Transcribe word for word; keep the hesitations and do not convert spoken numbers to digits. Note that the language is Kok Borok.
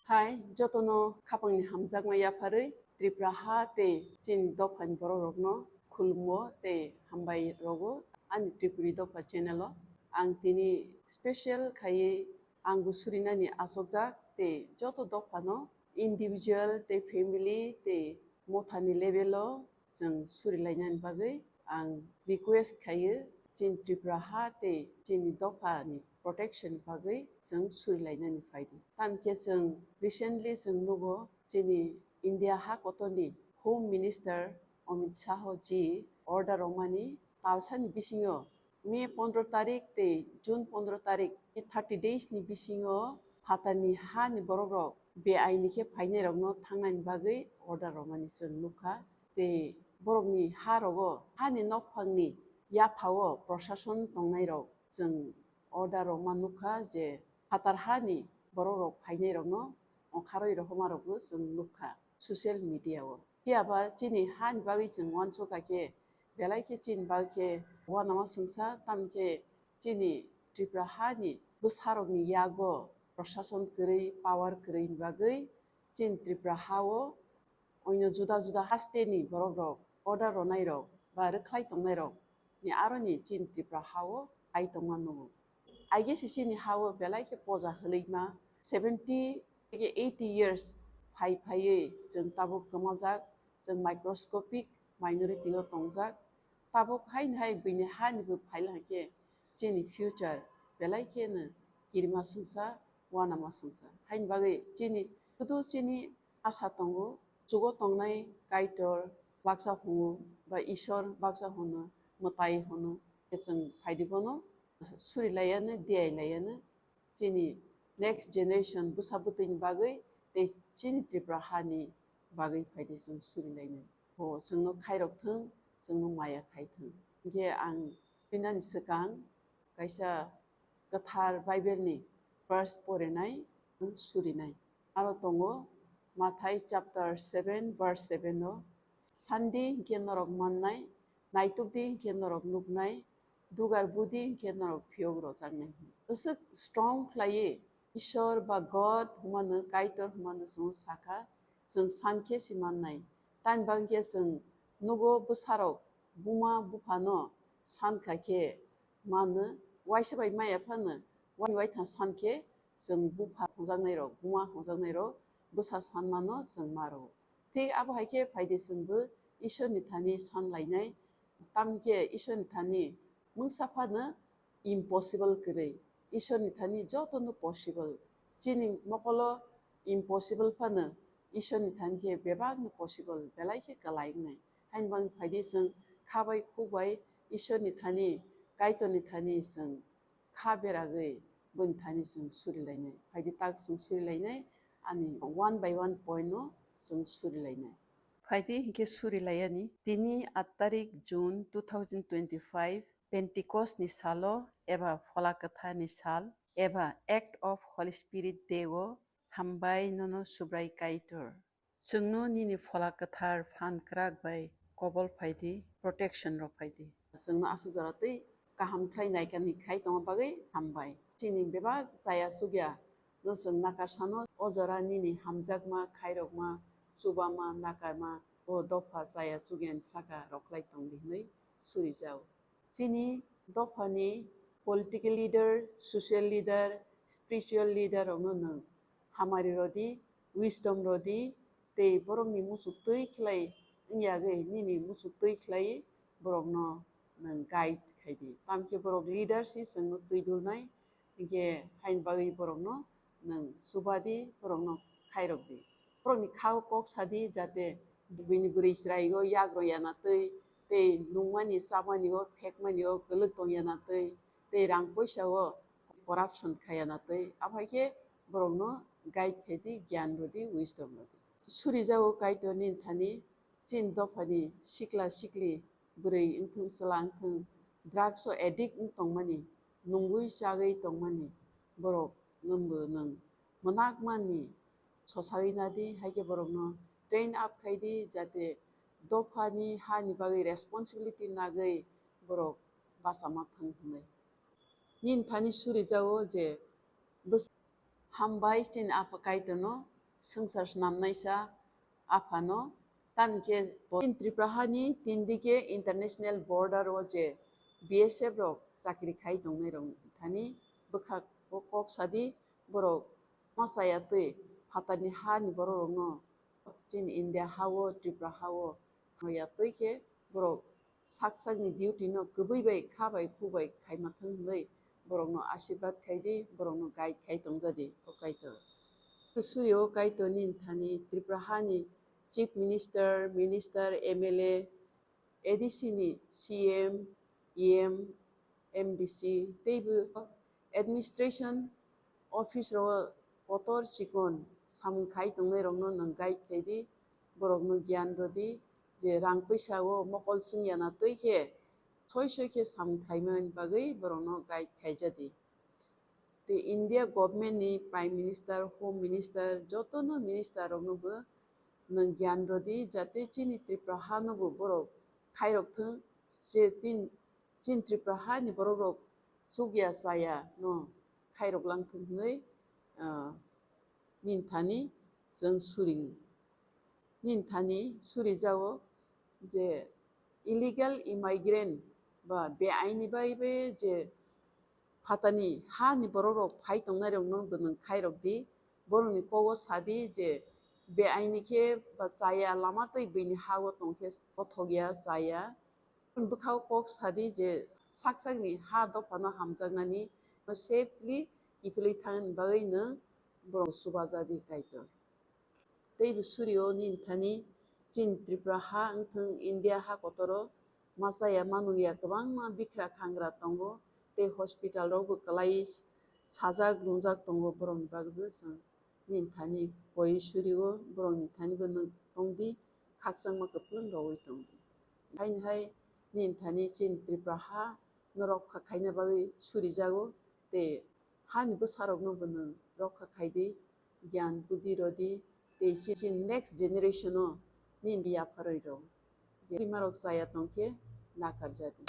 Hai, jotono khapangni hamjakma yapharwi Tripura ha tei chini dophani borokrokno khulumgo tei hambai rogo ani Tripuri dopha channel o. Ang tini special khaiwi angbo surinani achukjak tei joto dophano individual tei family tei mothani level o chwng surilainani bagwi ang request khaio, chini Tripura ha tei chini dophani protection bagwi chwng surilainani phaido. Tamkhe chwng recently chwng nugo chini India ha kotorni Home Minister Amit Shah ji order romani talsani bisingo May pondro tarik tei June pondro tarik, thirty days ni bisingo phatarni ha ni borok rok be aini khe phainai rokno thangnani bagwi order romani chwng nukha. Tei borokni ha rogo, ha ni nokphangni yaphao prosason tongnai rok chwng order roma nukha je phatar ha ni borok rok phainai rokno ongkharwi rohoma rokbo chwng nukha social media o. Phiya ba chini ha ni bagwi chwng uansukha khe belai khe chini bagwi khe uanama swngsa, tamni khe chini Tripura ha ni bwsa rokni yago prosason kwrwi, power kwrwi ni bagwi chini Tripura ha o oino juda juda haste ni borok rok order ronai rok ba rwkhlai tongnai rok ni aro ni chini Tripura ha o hai tongma nugo. Aige se chini ha o belai khe poja hwlwima seventy theke eighty years phai phaiwi chwng tabuk kwmajak, chwng microscopic minority o tongjak. Tabuk haini hai buini ha ni bo phaila khe chini future belai kheno kirima swngsa, uanama swngsa. Haini bagwi chini, sudu chini asa tongo, chugo tongnai Kaitor baksa hwngo ba Ishwar baksa hwno, mwtai hwno, khe chwng phaidi bono suri laiya no, diyai laiya no, chini next generation bwsa bwtwi ni bagwi tei chini Tripura ha ni bagwi phaidi chwng suri lainai. Bo chwngno khairok thung, chwngno maya khai thung. Hinkhe ang pinani swkang kaisa kwthar Bible ni verse porinai, surinai. Aro tongo Mathai chapter seven verse seven o, "Sandi hinkhe norok mannai, naitukdi hinkhe norok nuknai, dugar budi hinkhe norok phiyok rojaknai." Bwswk strong khlaiwi Ishwar ba God hwnmano, Kaitor hwnmano chwng sakha, chwng sankhe se mannai. Tamni bagwi khe chwng nugo bwsarok buma buphano sankha khe mano, waisa bai maya phano, wani waithang sankhe chwng bupha hwnjaknairok, buma hwnjaknairok bwsa sanmano chwng ma rwo. Thik abo hai khe phaidi chwngbo Ishwarni thani san lainai, tamni khe Ishwarni thani mungsa phano impossible kwrwi, Ishwarni thani jotono possible. Chini mokolo impossible phano Ishwarni thani khe bebakno possible, belai khe kwlai wngnai. Haini bagwi phaidi chwng kha bai khuk bai Ishwarni thani, Kaitorni thani chwng kha beragwi boni thani chwng suri lainai. Phaidi tak chwng suri lainai, ani one by one point no chwng suri lainai. Phaidi hinkhe suri laiyani, tini aat tarik June two thousand twenty-five, Pentecost ni salo eba Phola Kwthar ni sal eba Act of Holy Spirit Day o hambai nono Subrai Kaitor. Chwngno nini Phola Kwthar phan kwrak bai kobol phaidi, protection rw phaidi. Chwngno aswk jora twi kaham khlai naikani khai tongma bagwi hambai. Chini bebak chaya chukya no chwng nakar sano, o jora nini hamjakma, khairokma, chubama, nakarma, o dopha chaya chukyani saka rwkhlai tongdi hwnwi surijao. Chini dophani political leader, social leader, spiritual leader rokno nwng hamari rwdi, wisdom rwdi, tei borokni muchuk twi khlai wngya gwi nini muchuk twi khlai borokno nwng guide khaidi. Tamkhe borok leader se chwngno twi dulnai, hinkhe haini bagwi borokno nwng chubadi, borokno khairokdi. Borokni khao kok sadi, jate bini bwrwi chwraigo yak rwya na twi, tei nungmani chamani o, phekmani o kwlwk tongya na twi, tei rang poisa o corruption khaya na twi. Aphai khe borokno guide khaidi, gyan rwdi, wisdom rwdi. Surijago Kaitor nini thani, chini dophani sikla sikli, bwrwi wngthung, chwla wngthung, drugs o addict wng tongmani, nungwi chagwi tongmani borok nwngbo nwng mwnakmani sosawi nadi, hai khe borokno train up khaidi, jate dophani hani bagwi responsibility nagwi borok bachama thung hwnwi. Nini thani surijago je bwsa hambai chini Apha Kaitorno swngchar swnamnaisa aphano, tamni khe bo Tripura hani tindike international border o je B S F rok chakri khai tongnai rok thani bwkha o kok sadi borok ma chaya twi phatarni hani borok rokno chini India ha o, Tripura ha o ya twi khe borok sak sakni duty no kwbwi bai kha bai khu bai khaima thwng hwnwi borokno asirwad khai di, borokno guide khai tongjadi o Kaitor. Suri o Kaitor nini thani Tripura hani Chief Minister, Minister, M L A, A D C ni C M, E M, M D C teibo administration office rogo kotor chikon samung khai tongnai rokno nwng guide khai di, borokno giyan rw di je rang pwisa o mokol chwng ya na twi khe soi soi khe samung khlaimani bagwi borokno guide khaijadi. Tei India government ni Prime Minister, Home Minister jotono minister rokno bo nwng giyan rw di jate chini Tripura ha no bo borok khairok thwng je tin chini Tripura ha ni borok rok chukya chaya no khairok lang thwng hwnwi, ah, nini thani chwng suri, nini thani suri jago je illegal immigrant ba beaini bai bai je phatani ha ni borok rok phai tongnai rok no bo nwng khairok di, borok ni kogo sadi je beaini khe ba chaya lama twi bini ha o tong khe kothok ya chaya. Bwkha o kok sadi je sak sakni ha dophano hamjaknani no safely kiphilwi thangni bagwi nwng borok chubajadi Kaitor. Teibo suri o nini thani chini Tripura ha wngthwng India ha kotoro ma chaya ma nungya kwbangma bikra khangra tongo tei hospital rok bo kwlai sajak nungjak tongo borokni bagwi bo chwng. Nini thani koi suri o borokni thani bo nwng tongdi, khakchangma kwplwng rogwi tongdi. Haini hai nini thani chini Tripura ha no rokha khaina bagwi surijago tei hani bwsarokno bo nwng rokha khaidi, giyan budi rodi tei chini next generation o nini yapharwi rw. Rimarok chaya tongkhe nakarjadi.